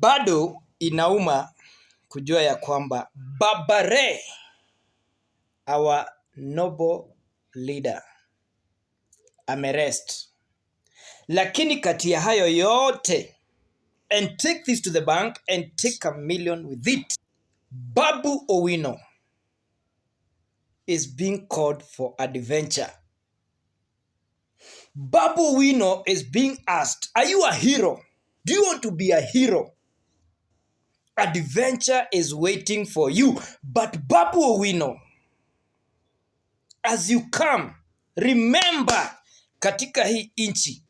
Bado inauma kujua ya kwamba Baba Ray, our noble leader, amerest. Lakini kati ya hayo yote, and take this to the bank and take a million with it, Babu Owino is being called for adventure. Babu Owino is being asked, "Are you a hero? Do you want to be a hero? Adventure is waiting for you." But Babu Owino, as you come, remember, katika hii nchi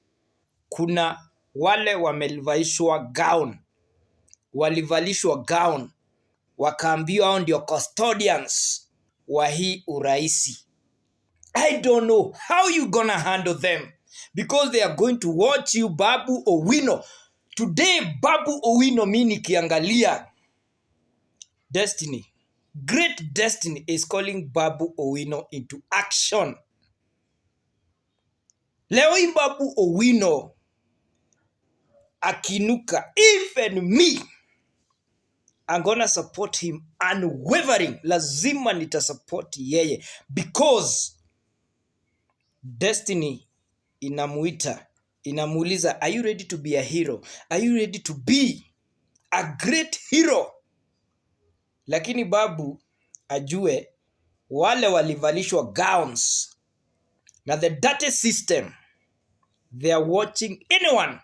kuna wale wamevalishwa gown, walivalishwa gown, wakaambiwa hao ndio custodians wa hii uraisi. I don't know how you gonna handle them because they are going to watch you, Babu Owino. Today, Babu Owino, mi nikiangalia destiny, great destiny is calling Babu Owino into action. Leo hii Babu Owino akiinuka, even me, I'm gonna support him unwavering. Lazima nitasupport yeye because destiny inamuita, inamuuliza, "Are you ready to be a hero? Are you ready to be a great hero?" Lakini Babu ajue wale walivalishwa gowns na the dirty system, they are watching anyone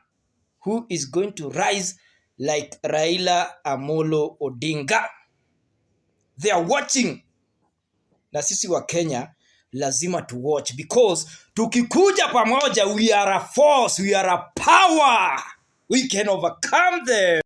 who is going to rise like Raila Amolo Odinga. They are watching. Na sisi Wakenya lazima tu watch because tukikuja pamoja, we are a force, we are a power. We can overcome them.